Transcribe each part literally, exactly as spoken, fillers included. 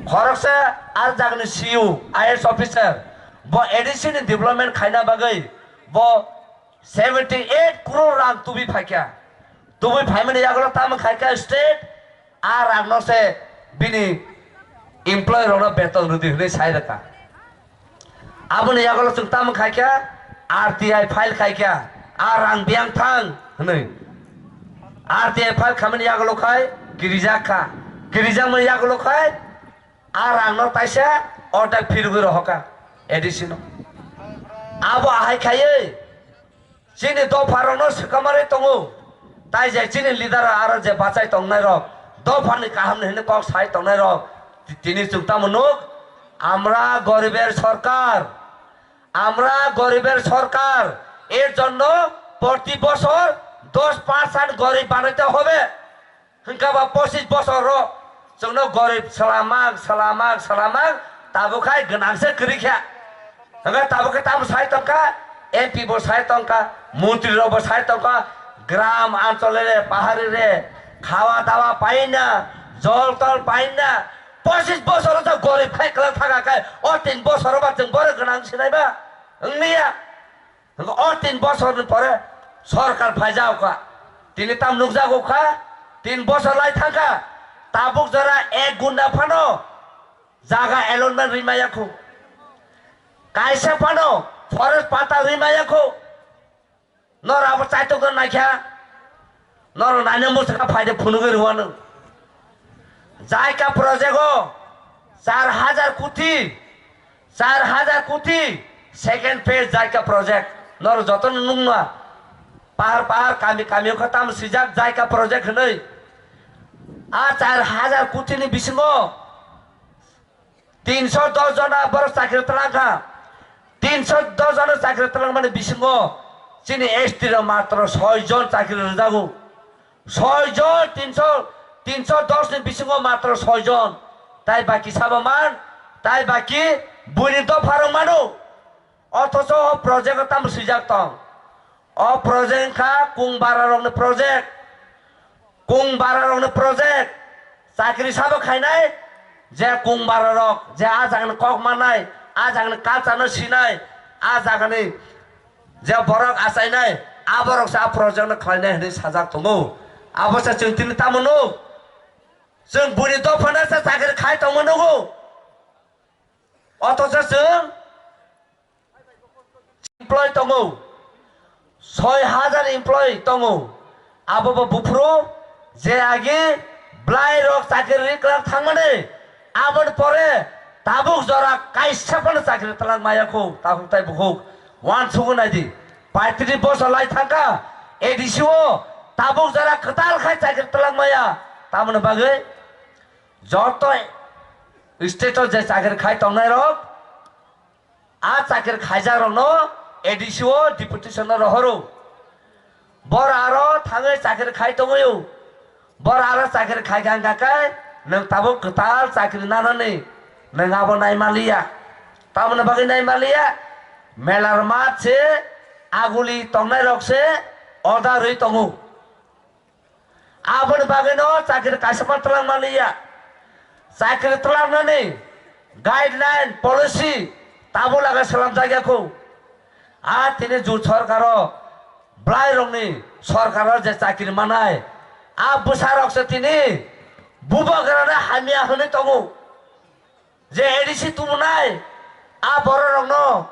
Khoroksa ar jagani C E O, I A S officer, bo A D C ni development khaina bagwi bo seventy eight crore rang tubui phaikha. Tubui phaimani yagulo tamo khaikha state, a rangno se bini employee rokno beton rwdi hwnwi sai rwkha. Aboni yagulo chwng tamo khaikha, R T I file khaikha, a rang biyang thang hwnwi. R T I file khamani yagulo khai kirijak kha. Kirijakmani yagulo khai a rangno taisa order phirigwi rohorkha A D C no. Abo ahai khaiwi chini dopharokno swkamarwi tongo. Tai je chini leader aro je bachai tongnairok, dophani kahamni hwnwi kok sai tongnairok, ti-, tini chwng tamo nuk, আমরা গরিবের সরকার, আমরা গরিবের সরকার, এর জন্য প্রতি বছর দশ পার্সেন্ট গরিব বানাতে হবে। Hwnkha ba pochis bosor ro chwngno gorib swlamak, swlamak, swlamak, tabuk hai gwnang se kwrwi kha. Hwnkha tabuk khe tamo sai tongkha, M P bo sai tongkha, montri rok bo sai tongkha, gram anchole re, pahari re, khawa dawa paina, jol tol paina, pochis bosor ro gorib khai kwlak thaka khai, o tin bosor ro ba chwng boro gwnang sinai ba? Wngya. Hwnkhe o tin bosorni pore sorkar phaijak kha. Tini tam nukjago kha, tin bosor lai thangkha. Tabuk jora ek gunda phano jaga allotment rwi maya khu. Kaisa phano forest pata rwi maya khu. Nor abo chaitok naikha. Norok naina mwswkha phaide phunugwi rwano. Jaika project o char hajar koti, char hajar koti second phase Jaika project. Norok jotono nukma pahar pahar kami kami o khe tamo swijak Jaika project hwnwi. A char hajar koti ni bisingo tinso dos jona borok chakri twlang kha. Tinso dos jona chakri twlang mani bisingo chini S T rok matro soi jon chakri rwjago. Soi jon, tinso, tinso dos ni bisingo matro soi jon. Tai baki sabo man, tai baki buini dopha rok mano. Othocho o project o tamo swijak tong. O project wngkha kung bara rokni project. Kung bara rokni project. Chakri sabo khainai, je kung bara rok, je a jagani kok manai, a jagani culture no sinai, a jagani je borok achainai, a borok se a project no khlainai hwnwi sajak tongo. Abo se chwng tini tamo nuk? Chwng buini dophano se chakri khai tongma nugo. Othocho chwng employee tongo, soi hajar employee tongo. Abo bo buphuru je agi bwlai rok chakri ri kwlak thangmani, aboni pore tabuk jora kaisa phano chakri twlang maya khu, takhuk tai bukhuk. Uansukgwi naidi, paitri bosor lai thangkha A D C o, tabuk jora kwtal khai chakri twlang maya. Tamoni bagwi joto state o je chakri khai tongnai rok, a chakri khaijak rokno A D C o deputation no rohoro. Bor aro thangwi chakri khai tongwi o. Bor aro chakri khai kha wngkha khe nwng tabuk kwtal chakri nanani nwng abo nai manliya. Tamoni bagwi nai manliya, melar mat se aguli tongnai rok se order rwi tongo. Aboni bagwino chakri kaisa phano twlang manliya. Chakri twlangnani guideline, policy tabuk laga swnamjak ya kho. A tini jut sorkaro, bwlairokni sorkaro je chakri manai, a bwsarokse tini bubagrano hamya hwnwi tongo. Je A D C tumunai, a bororokno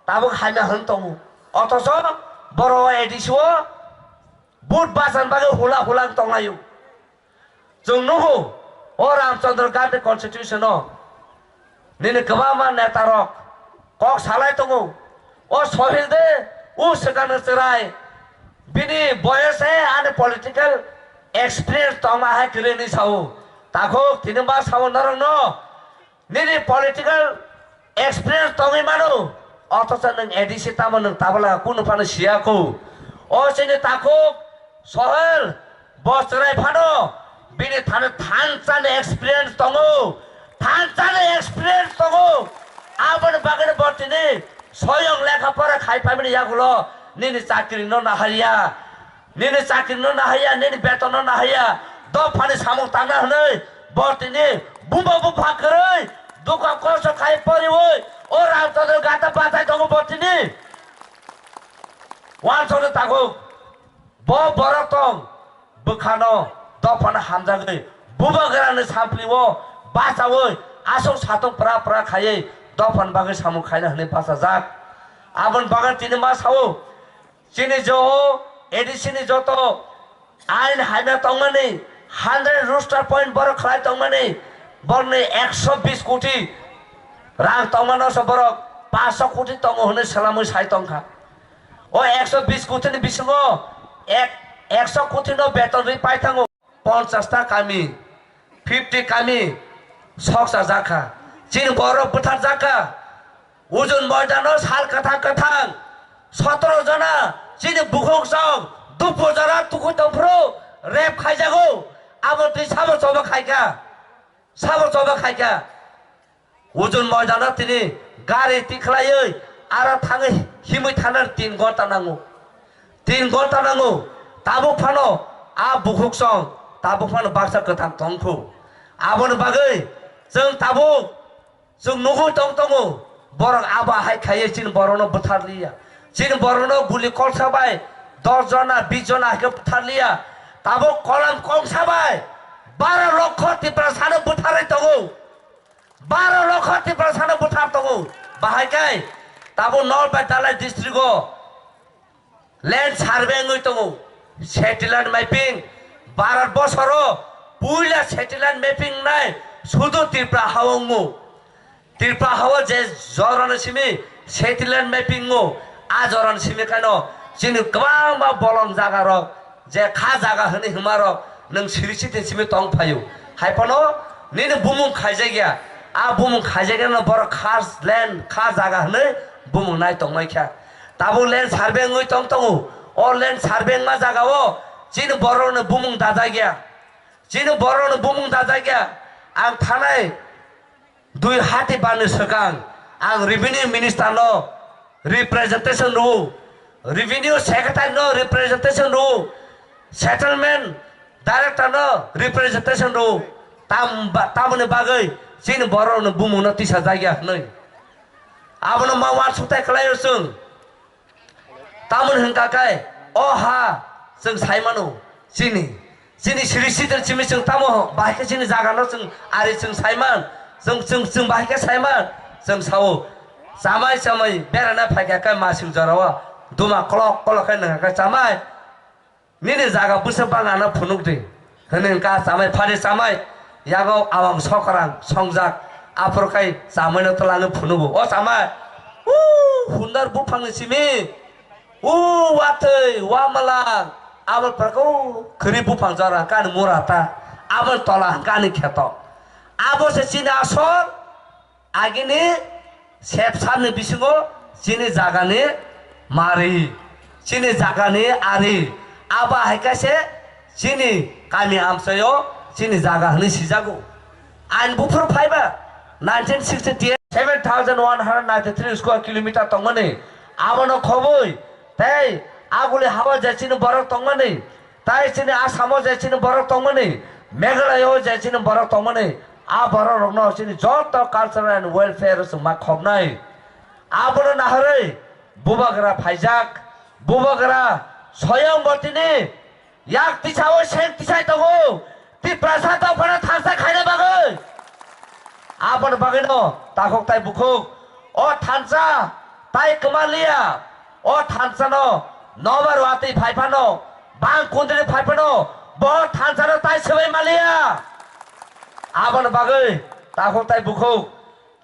tabuk hamya hwn tongo. Othocho borok A D C o vote bachan bagwi hula hula wng tonglaio. Chwng nukho, o Ramchandra Gandhi constitution o nini kwbangma netarok kok salai tongo. O Sohil de, o swkangni chwrai, bini boyos hai ani political experience tongma hai kwrwi hwnwi sao. Takhuk tini ma sao norokno, nini political experience tongwi mano, othocho nwng A D C tamo nwng tabla kunu phano siya kho. O chini takhuk Sohel bo chwrai phano bini thani thansa ni experience tongo, thansa ni experience tongo. Aboni bagwi bo tini soyong lekha pora khai phaimani yagulo nini chakri no nahariya. Nini chakri no nahaya, nini beton no nahaya, dophani samung tangna hwnwi bo tini Buma bupha kwrwi, dukha kosto khai poriwi, o Ramchandra gata bachai tongo bo tini. Wansokno takhuk, bo borok tong bwkhano dophano hamjagwi, bubagrani samplio bachaui, aswk satung pra pra khaiwi dophani bagwi samung khaina hwnwi bachajak. Aboni bagwi tini ma sao, chini jo o A D C ni joto ain haina tongmani, hundred roster point borok khlai tongmani, borni ekso bis koti rang tongmano se borok paanch koti tongo hwnwi swlamwi sai tongkha. O ekso bis koti ni bisingo ek, ekso koti no beton rwi pai thango. Ponchas ta kami, fifty kami sok chajak kha. Chini borok bwthar jak kha. Ujun moidano sal kwthang kwthang sotoro jona chini bukhuk chwng dupur jora tukhuk tongphuru rep khaijago. Abo twi sabo choba khaikha, sabo choba khaikha. Ujun moidano tini gari tikhlaiwi aro thangwi himwi thanani tin gonta nango. Tin gonta nango. Tabuk phano a bukhuk chwng tabuk phano baksa kwthang tongkhu. Aboni bagwi chwng tabuk chwng nugwi tong tongo, borok abo hai khaiwi chini borokno bwtharliya. Chini borokno guli kolsa bai dos jona, bis jona hai khe bwtharliya. Tabuk kolam kongsa bai baro lokho Tiprasano bwtharwi tongo. Baro lokho Tiprasano bwthar tongo. Bahai khe tabuk Nalbai Dalai district o land survey wngwi tongo, satellite mapping. Bharat bosoro puila satellite mapping wngnai sudu Tripura hao wngo. Tripura hao je jorani simi satellite mapping wngo, a jorani simi khaino chini kwbangma bolong jaga rok, je kha jaga hwnwi hwnma rok nwng siri siti simi tong phaio. Hai phano nini bumung khaijakya, a bumung khaijakya no borok kha land, kha jaga hwnwi bumung nai tongmai kha. Tabuk land survey wngwi tong tongo. O land survey wngma jaga o chini borok no bumung dajak ya. Chini borok no bumung dajak ya. Ang thanai dui hati bani swkang ang revenue minister no representation rwo, revenue secretary no representation rwo, settlement director no representation rwo. Tam ba-, tamoni bagwi chini borok no bumung no tisa jak ya hwnwi. Abono ma uansukthai khlaio chwng. Tamoni hwnkha khe o ha chwng sai mano, chini, chini siri sitir simi chwng tamo bahai khe chini jaga no chwng ari chwng sai man, chwng, chwng, chwng bahai khe sai man, chwng sao. Chamai chamai berana phai kha khe masing jora o duma kolok kolok khe nang khe chamai. Nini jaga bwswk bang ano phunuk di. Hwnwi wngkha chamai phari chamai. Yago awang sokrang songjak. Aphuru khai chamai no twlangwi phunugo. O chamai. Uu, hundar buphang ni simi. Uu, watwi, wamala. Abo phaka uu, khri buphang jora hwnkha ani mura ta. Abo tola hwnkha ani kheto. Abo se chini asol. Agini sep sapni bisingo chini jagani mari, chini jagani ari, abo hai khe se chini kami amchaio chini jaga hwnwi sijago. Ain buphuru phaiba nineteen sixty-eight, seven thousand one hundred ninety-three square kilometer tongmani, abono khobwi tei aguli hao je chini borok tongmani, Tai chini Assam o je chini borok tongmani, Meghalaya o je chini borok tongmani, a borok rokno chini joto cultural and welfare o chwng ma khoknai. Abono naharwi bubagra phaijak, bubagra soyong bo tini yak tisao seng tisai tongo, Tiprasa dophano thansa khaina bagwi. Aboni bagwino takhuk tai bukhuk o thansa tai kwma liya, o thansa no nobar watwi phai phano bang kundri phai phano bo thansa no tai swbai ma liya. Aboni bagwi takhuk tai bukhuk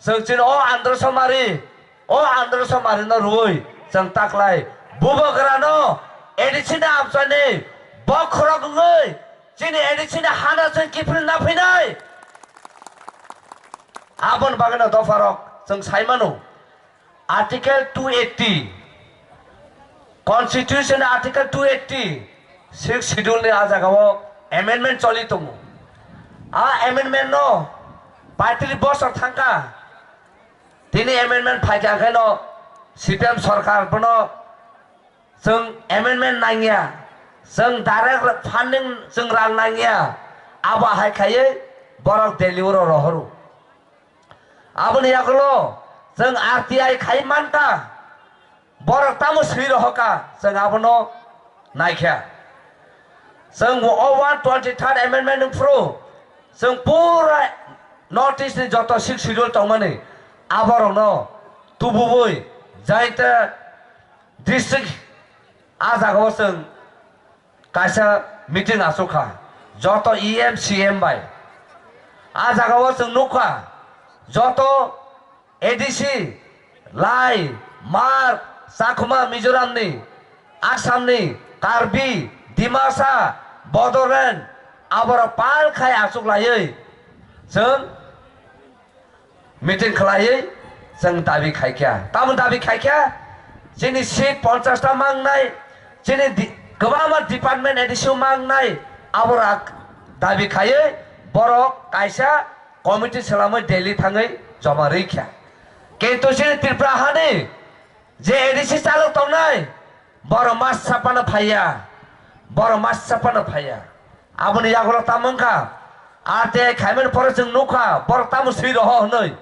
chwng chini o Andhra Somari, o Andhra Somari no rwui chwng taklai bubagra no A D C ni amchani bokhorok wngwi chini A D C ni hana chwng kiphilna phinai. Aboni bagwino dopharok chwng sai mano, Article two eighty, Constitution Article two eighty, Sixth Schedule ni a jagao amendment choli tongo. A amendment no paitri bosor thangkha, tini amendment phaikha khe no C P M sorkar bono Chwng amendment nangya, chwng direct funding chwng rang nangya, abo hai khaiwi Borok Delhi oro rohoro. Aboni yagulo chwng R T I khai mankha, borok tamo swi rohorkha, chwng abono naikha. Chwng o one twenty third amendment ni phuru chwng pura North East ni joto Sixth Schedule tongmani aborokno tubui jaita district a jagao chwng kaisa meeting achukha joto E M, C M bai. A jagao chwng nukha joto A D C, Lai, Hmar, Chakma, Mizoramni, Assamni, Karbi, Dimasa, Bodoland, aborok pal khai achuk laiwi chwng meeting khlaiwi chwng dabi khaikha. Tamo dabi khaikha? Chini seat ponchash ta mangnai, chini di-, kwbangma department A D C o mangnai, aborok dabi khaiwi borok kaisa committee swlamwi Delhi thangwi joma rwikha. Kintu chini Tripura hani je A D C chalok tongnai, borok masa phano phaiya, borok masa phano phaiya. Aboni yagulo tamo wngkha, R T I khaimani pore chwng nukha, borok tamo swi roho hwnwi.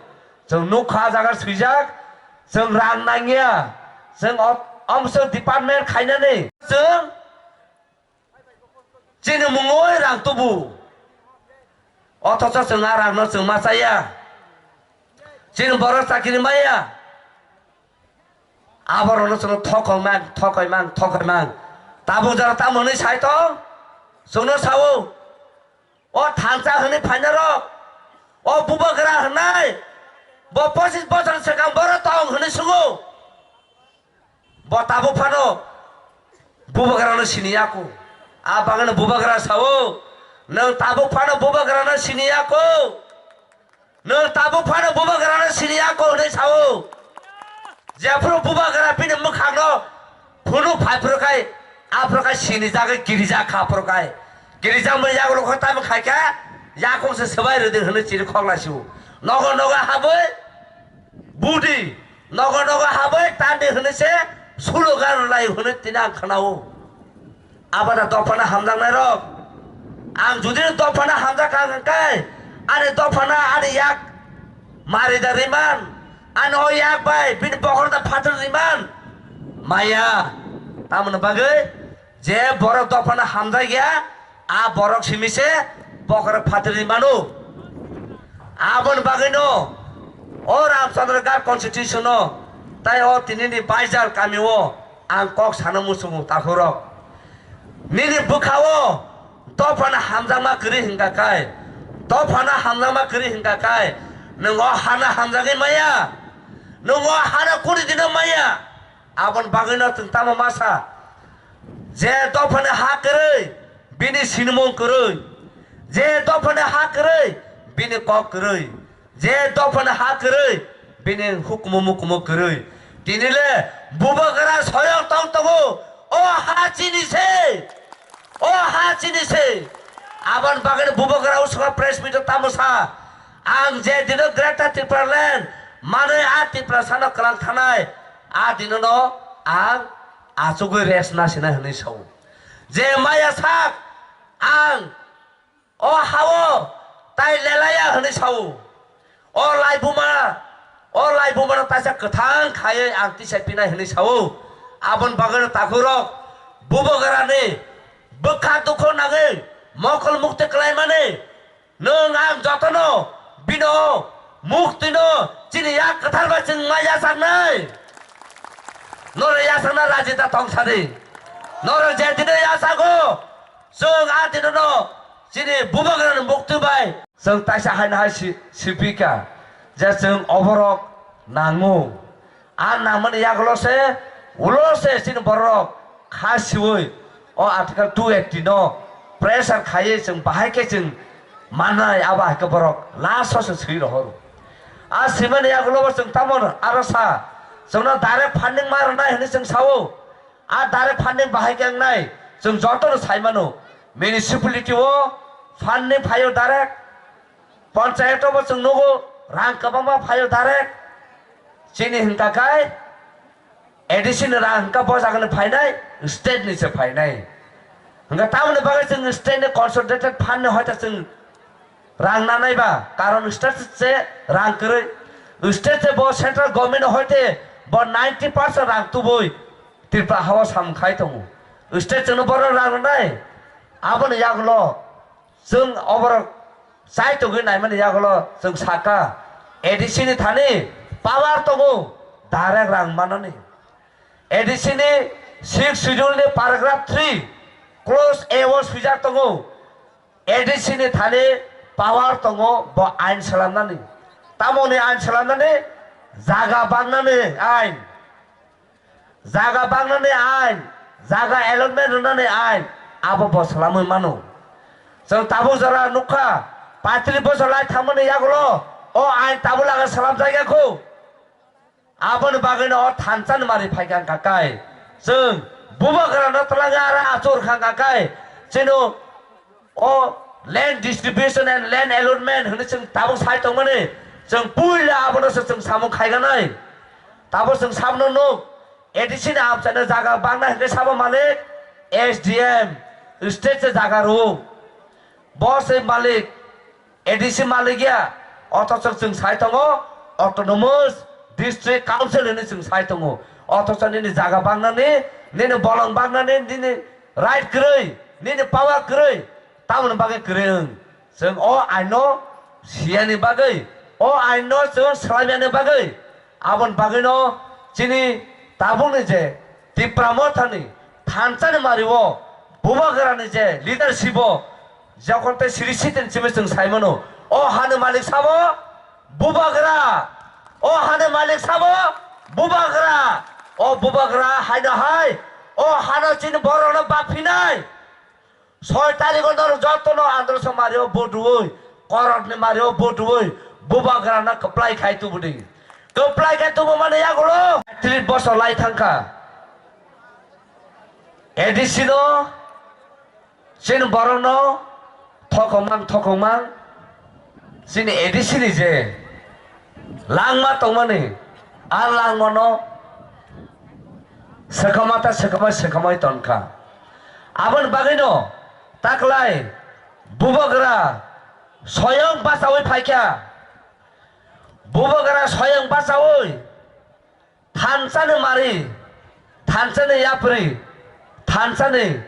Chwng nukha, ah jaga swijak, chwng rang nangya, chwng o-, omswk department khainani. Chwng chini mungwi rang tubu. Othocho chwng a rangno chwng ma chaya. Chini borok chakiri maya. Aborokno chwngno thokoi mang, thokoi mang, thokoi mang. Tabuk jora tamo hwnwi sai tong? Chwngno sao. O thansa hwnwi phainarok, o bubagra hwnwi, bo pochis bochor swkang boro tong hwnwi swngo. Bo tabuk phano bubagrano sini yaku. A bagwino bubagra sao, "Nwng tabuk phano bubagrano sini yaku." Nwng tabuk phano bubagrano sini yaku hwnwi sao. Jephuru bubagra bini mwkhangno phunuk phai phuru khai, aphuru khai sini jagwi girija kha phuru khai. Girija mani yagulo kho tamo khai kha, yakung se swbai rwdi hwnwi chiri khok lai sio. Nogo nogo habwi budi, nogo nogo habwi tandi hwnwi se slogan rwlai hwnwi tini ang khwnao. Abada dophano hamjaknairok. Ang judi dophano hamjakha hwnkhe, ani dophano ani yak mari da riman, ani o yak bai bini bokhorno da phatar riman. Maya, tamoni bagwi je borok dophano hamjakya, a borok simi se bokhorno phatar rimano. Aboni bagwino o Ramchandra Ghat constitution o tai o tinini Baijal kami o ang kok sana muchungo takhurok. Nini bwkha-o dophano hamjakma kwrwi hwnkha khe, dophano hamjakma kwrwi hwnkha khe, nwng o hano hamjagwi maya, nwng o hano kuni dino maya. Aboni bagwino chwng tamo masa, je dophano ha kwrwi, bini sinimung kwrwi, je dophano ha kwrwi, bini kok kwrwi. Je dophano ha kwrwi, bini hukumu mukumu kwrwi. Tinile bubagra soyok tong tongo, o ha chini se, o ha chini se. Aboni bagwi bubagra uswa press meet o tamo sa, ang je dino Greater Tipraland manwi a Tiprasano kwlang thanai, a dinono ang achugwi rest na sinai hwnwi sao. Je maya sak ang o ha-o tai lelaya hwnwi sao. O laibuma, o laibumano taisa kwthang khaiwi ang tisai pinai hwnwi sao. Aboni bagwino takhurok bubagrani bwkha dukho nangwi mokol mukti kwlaimani nwng ang jotono bino muktino chini yak kwthar bai chwng ma yachaknai. Norok yachakna raji da tong sadi. Norok je dino yachago, chwng a dinono chini bubagrani mukti bai. Chwng taisa haino hai si-, sipika je chwng oborok nango. A nangmani yagulo se, ulo se chini borok kha siwi o Article two eighty no pressure khaiwi chwng bahai khe chwng mannai, abo hai khe borok last o se swi rohoro. A swimani yagulo bo chwng tamo aro sa, chwngno direct funding ma rwnai hwnwi chwng sao. A direct funding bahai khe wngnai, chwng jotono sai mano, municipality o funding phaio direct, panchayat o bo chwng nugo rang kwbangma phaio direct. Chini hwnka khai A D C ni rang hwnka bo jagani phainai, state ni se phainai. Hwnka tamoni bagwi chwng state ni consolidated fund ni hoita chwng Rang nanai ba, karon state se rang kwrwi. State se bo central government hoite bo ninety percent rang tubui Tripura hao samung khai tongo. State chwngno borok rang rwnai, aboni yagulo chwng oborok chai tongwi naimani yagulo chwng saka, A D C ni thani power tongo, direct rang manani. A D C ni sixth schedule ni paragraph three clause A o swijak tongo, A D C ni thani power tongo bo ain slamnani. Tamoni ain slamnani? Jaga bangnani ain. Jaga bangnani ain, jaga allotment rwnani ain, abo bo slamwi mano. Chwng tabuk jora nukha, paitris bosor lai thangmani yagulo o ain tabuk laga slamjak ya kho. Aboni bagwino o thansa ni mari phaikha wngkha kai. Chwng bubagrano twlangwi aro achuk rwkha wngkha kai. Chino o land distribution and land allotment hwnwi chwng tabuk sai tongmani, chwng puila abono se chwng samung khaiganai. Tabuk chwng sabono nuk, A D C ni amchaino jaga bangna hwnkhe sabo malik S D M, state se jaga rw. Bo se malik, A D C malik ya, othocho chwng sai tongo Autonomous District Council hwnwi chwng sai tongo. Othocho nini jaga bangnani, nini bolong bangnani, nini right kwrwi, nini power kwrwi, tamoni bagwi kwrwi wng? Chwng o aino siyani bagwi, o aino chwng swlaimani bagwi, aboni bagwino chini tabukni je Tipra Mothani thansani mario bubagrani je leadership o jokhon tei siri sitin simi chwng saimano, o hani malik sabo bubagra, o hani malik sabo bubagra, o bubagra haino hai o hano chini borokno baphinai. Soi tarikh o norok jotono androso mario vote rwui, korokni mario vote rwui, bubagrano kwplai khai tubudi. Kwplai khai tubumani yagulo tris bosor lai thangkha. A D C no, chini borokno thokongmang thokongmang, chini A D C ni je langma tongmani, a langmano swkama ta swkama swkamai tonkha. Aboni bagwino taklai bubagra soyong bachaui phaikha. Bubagra soyong bachaui thansani mari, thansani yapri, thansani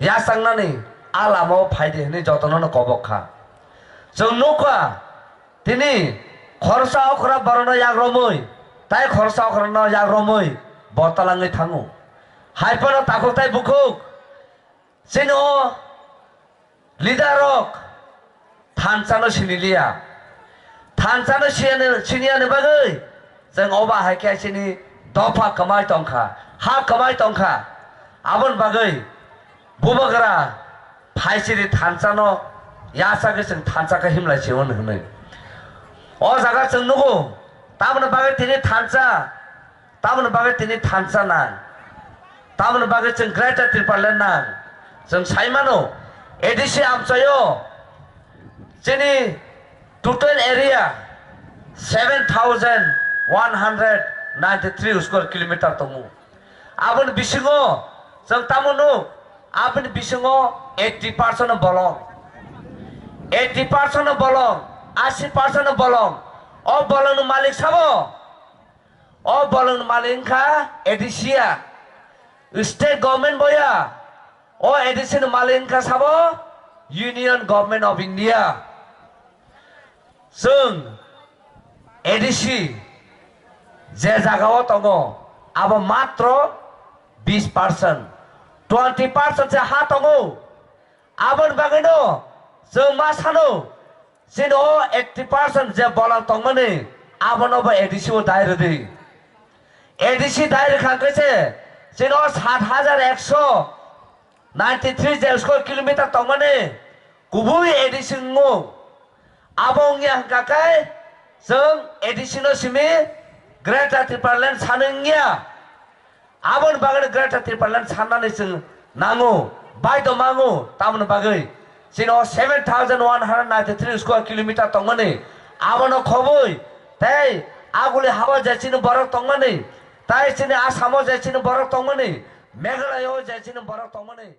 yachangnani a lamao phaidi hwnwi jotonono kobok kha. Chwng nukha, tini khoroksa okra borokno yak romwi, tai khoroksa okrano yak romwi bo talangwi thango. Hai phano takhuk tai bukhuk, chini o leader rok thansano siniliya. Thansano siyani, siniyani bagwi chwng oba hai khe chini dopha kwmai tongkha, ha kwmai tongkha. Aboni bagwi bubagra phaisiri thansano yachagwi chwng thansa khe himlai se hwn hwnwi. O jaga chwng nugo, tamoni bagwi tini thansa Tamoni bagwi tini thansa nang. Tamoni bagwi chwng Greater Tipraland nang. Chwng sai mano, A D C amchaio chini total area seven thousand one hundred ninety three square kilometer tongo. Aboni bisingo chwng tamo nuk, aboni bisingo eighty percent bolong. Eighty percent bolong, asi percent bolong. O bolongni malik sabo? O bolongni malik wngkha A D C ya, state government bo ya. O A D C ni malik wngkha sabo Union Government of India. Chwng A D C je jagao tongo, abo matro bis percent, twenty percent se ha tongo. Aboni bagwino chwng ma sano, chini o eighty percent je bolong tongmani, abono bo A D C o dai rwdi. A D C dai rwkha khe se chini o sat hajar ekso ninety three je square kilometer tongmani kubui A D C wngo. Abo wngya hwnkha khe chwng A D C no simi Greater Tipraland sanwi wngya. Aboni bagwi Greater Tipraland sannani chwng nango, baidho mango, tamoni bagwi chini o seven thousand one hundred ninety three square kilometer tongmani, abono khobwi tei aguli hao je chini borok tongmani, tei chini Assam o je chini borok tongmani, Meghalaya o je chini borok tongmani,